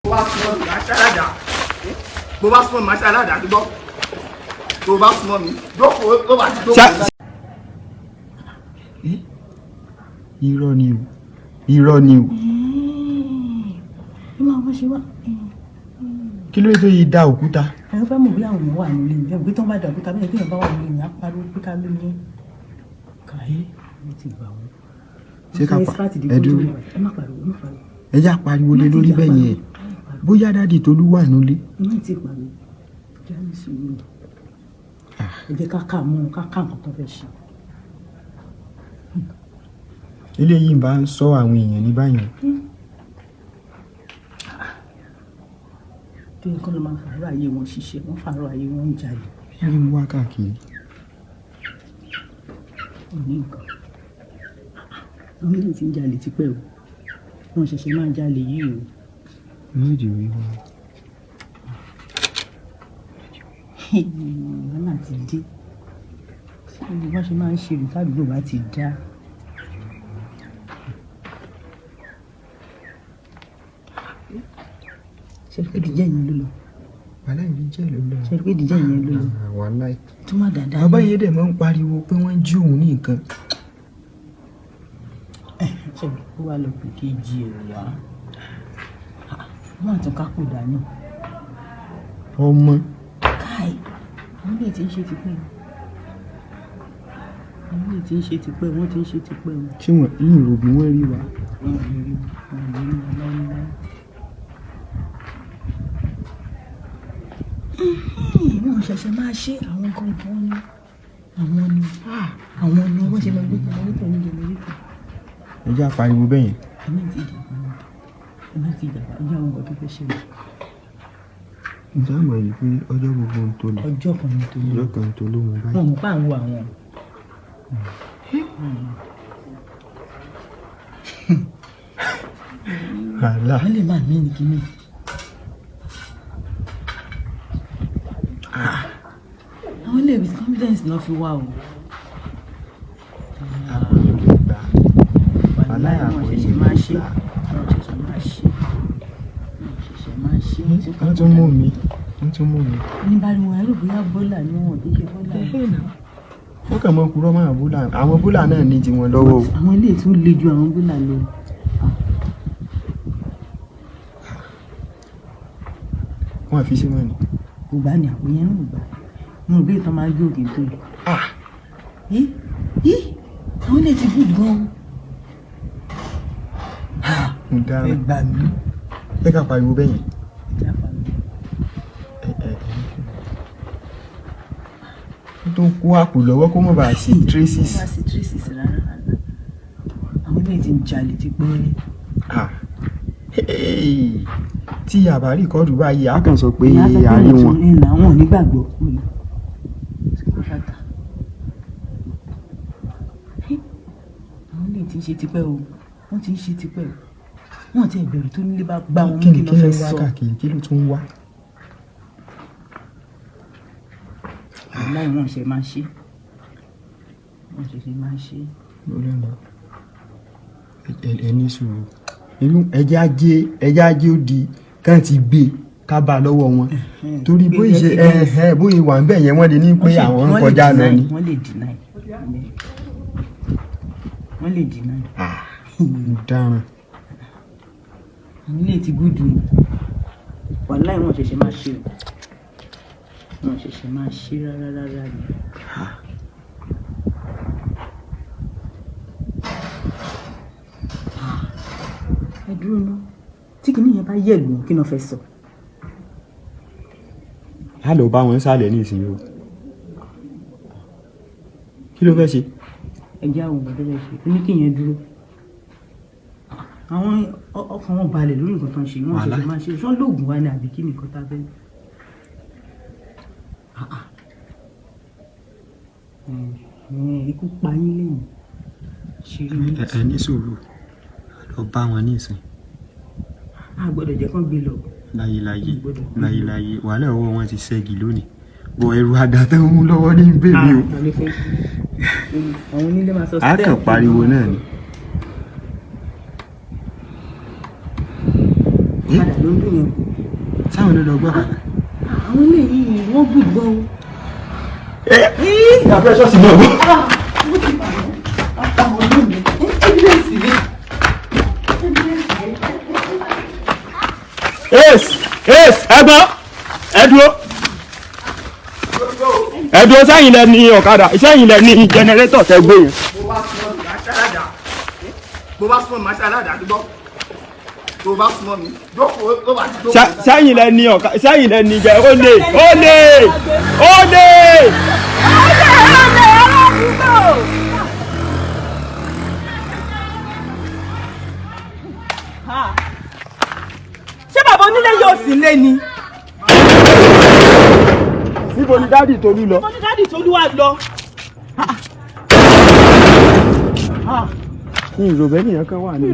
Bó bá súnmọ́ mi, máa ṣàlàdà. Bó bá súnmọ́ mi, máa ṣàlàdà gbọ́. Tó bá súnmọ́ mi, jókòó, tó bá ti jókòó. Irọ́ ni o, irọ́ ni o. Ẹ máa bó ṣe wá. Kí ló dé tó yìí da òkúta? Ẹ fẹ́ mọ̀ bí àwọn èèyàn wà nílé mi. Ẹ pé tí wọ́n bá da òkúta bẹ́ẹ̀, téèyàn bá wà nílé mi, á pariwo pé ká ló ní. Kàyé, wọ́n ti gbà wọ́n. Ṣé ká pa ẹ dúró? Ẹ má pariwo, ẹ má pariwo. Ẹ já pariwo lé lórí bẹ́ẹ̀ yẹn, bóyá daddy Tolú wà nílé. Ẹ má ti pariwo. Jẹ́ ní sùúrù. Ẹ jẹ́ ká kà mọ́ ká ká nǹkan tó fẹ́ ṣe. Eléyìí bá ń sọ àwọn èèyàn ní báyìí. Tó yẹ kó ló máa fàárọ̀ ayé wọn ṣiṣẹ́, wọ́n fàárọ̀ ayé wọn ń jalè. Kí ló ń wá káàkiri? Ò ní nǹkan. Àwọn ilé tí ń jalè tipẹ́ o. Wọ́n ṣẹ̀ṣẹ̀ máa jalè yìí o. Méjì wíwá. Wàhálà ti dé. Ṣé bí wọ́n ṣe máa ń ṣe rè tádùúgbò bá ti dá? Ṣé pé ìdíjẹ́ yẹn ló lọ? Wàhálà, ìdíjẹ́ ló lọ. Ṣé pé ìdíjẹ́ yẹn ló lọ? Wàhálà. Tó má dáadáa. Bàbá yẹn dẹ̀ máa ń pariwo pé wọ́n ń jí òun ní nǹkan. Ṣé ó wá lọ pè kejì ẹ̀ wá? Wọ́n àtún kápò dání. Ọmọ. Káì, àwọn ilé tí ń ṣe tipẹ́. Àwọn ilé tí ń ṣe tipẹ́, wọ́n ti ń ṣe tipẹ́ o. Ṣé wọ́n yìí rò bí wọ́n rí wa? Wọ́n ò lè rí wa, wọ́n ò lè rí wa láéláé. Wọ́n ṣẹ̀ṣẹ̀ máa ṣe àwọn gangan ni. Àwọn ni. Àwọn ni wọ́n ṣe lọ gbé generator ní generator. Ẹ já pariwo bẹ́ẹ̀ yẹn. Ẹ má ti jà, ẹ má ti jà, ẹ jẹ́ àwọn nǹkan tó fẹ́ ṣẹlẹ̀. Ǹjẹ́ àmọ̀ yìí pé ọjọ́ gbogbo ń tó lọ? Ọjọ́ kan ní tó lọ. Ọjọ́ kan tó ló mú báyìí. Wọ́n mọ̀ pé à ń wo àwọn. Wàhálà. Wọ́n lè máa mí ní kíní. Àwọn ilé with confidence náà fi wá o. Àpò yìí ò lè gbà. Wàhálà, Wàhálà, wọ́n àpò yìí ṣẹ̀ṣẹ̀ ò máa lè ṣe. gbà. Wọ́n ṣẹ̀ṣẹ̀ máa ṣe. Wọ́n ṣẹ̀ṣẹ̀ máa ṣe. Wọ́n tún mú mi. Wọ́n tún mú mi. Ní bá rí wọn, ẹrù bóyá bọ́là ni wọn ò kì í ṣe bọ́là. Wọ́n kàn mọ́ purọ́ mọ́ àwọn bólà. Àwọn bólà náà ní tiwọn lọ́wọ́ o. Àwọn ilé tún le ju àwọn bọ́là lọ. Wọ́n fi sí wọn ni. Kò gbá ní àpò yẹn ń gbà. Mo rò bí ìtàn máa ń gbé òkè tó yìí. Yí yí, àwọn ilé ti gùn gan. Mo dára. Ẹ gbà mí. Ẹ ká pariwo bẹ́ẹ̀ yẹn. Ẹ pariwo. Ẹ ẹ ẹ ó tó ń kó àpò lọ́wọ́ kó mọ̀ bá sí traces. Kó má sí traces rárá. Àwọn ilé tí ń jalè ti pẹ́. Hey! Tí a bá record báyìí, a kàn sọ pé a rí wọn. Àwọn ò ní gbàgbọ́. Àwọn ilé tí ń ṣe tipẹ́ o. Wọ́n ti ń ṣe tipẹ́ o. Wọ́n ti bẹ̀rù tó nílé bá gbá wọn Kí ni kí ló kí ló fẹ́ ń wá sọ. káàkiri? Kí ló tún ń wá? Láì wọ́n ṣe máa ṣe. Wọ́n ṣẹ̀ṣẹ̀ máa ṣe. Lórí ọ̀nà. Ẹ ní sùúrù. Irú ẹjẹ́ ajé, ẹjẹ́ ajé ó di kán ti gbé ká bá a lọ́wọ́ wọn. Torí bóyá ṣe ẹ bóyá wà ń bẹ̀ yẹn, wọ́n lè ní pé àwọn ń kọjá lọ ni. Wọ́n lè deny. Wọ́n lè deny. Mo dáràn. Àwọn ilé ti gúdù. Wàláì wọ́n ṣẹ̀ṣẹ̀ máa ṣe o. Wọ́n ṣẹ̀ṣẹ̀ máa ṣe rárá rárá ni. Ẹ dúró ná. Tí kìnìún yẹn bá yẹ̀ lù wọ́n, kí ni wọ́n fẹ́ sọ? A lọ bá wọn sálẹ̀ ní ìsinyìí o. Kí ló fẹ́ ṣe? Ẹ jẹ́ àwọn ọmọdé fẹ́ ṣe. Ó ní kí yẹn dúró. Àwọn ọkàn wọn balẹ̀ lórí nǹkan tó ń ṣe. Wọ́n ṣẹ̀ṣẹ̀ máa ṣe. Ṣé lóògùn wa ni àbí kí ni nǹkan tá a fẹ́? Ikú pa yín lẹ́yìn. Ṣeré ní. Ẹ ní sùúrù. A lọ bá wọn ní ìsìn. A gbọ́dọ̀ jẹ́ kán gbé lọ. Láyéláyé, láyéláyé, wàhálà ọwọ́ wọn ti ṣẹ́gi lónìí. Bọ̀ ẹrù àdá tó ń mú lọ́wọ́ ní bèbí o. Àwọn onílé máa sọ A kàn pariwo náà ni. Ọ̀kadà ló ń dún yẹn. Sáwọn ló lọ gbọ́ kàkà. Àwọn eléyìí wọ́n gùn gan o. Ìyá Precious náà wọ́n. Evidence ni. Ace Ace, ẹ̀gbọ́n, ẹ dúró, ẹ dúró. Sẹ́yìn lẹ ní ọ̀kadà, sẹ́yìn lẹ ní generator tẹ gbé yẹn. Bó bá súnmọ́ mi, màá ṣe aládàá. Bó bá súnmọ́ mi, màá ṣe aládàá gbọ́. Tó bá súnmọ́ mi, jókòó tó bá ti jókòó. Sẹ́yìn lẹ ní ọ̀kadà, sẹ́yìn lẹ ní jẹ. Ó lè, ó lè, ó lè. Ọ̀lẹ ọ̀lẹ aládùúgbò. Ṣé bàbá onílé yóò sì lé ni? Níbo ni daddy Tolú lọ? Mo ní daddy Tolú wá lọ. Ní ìròbẹ́ nìyẹn kan wà ní.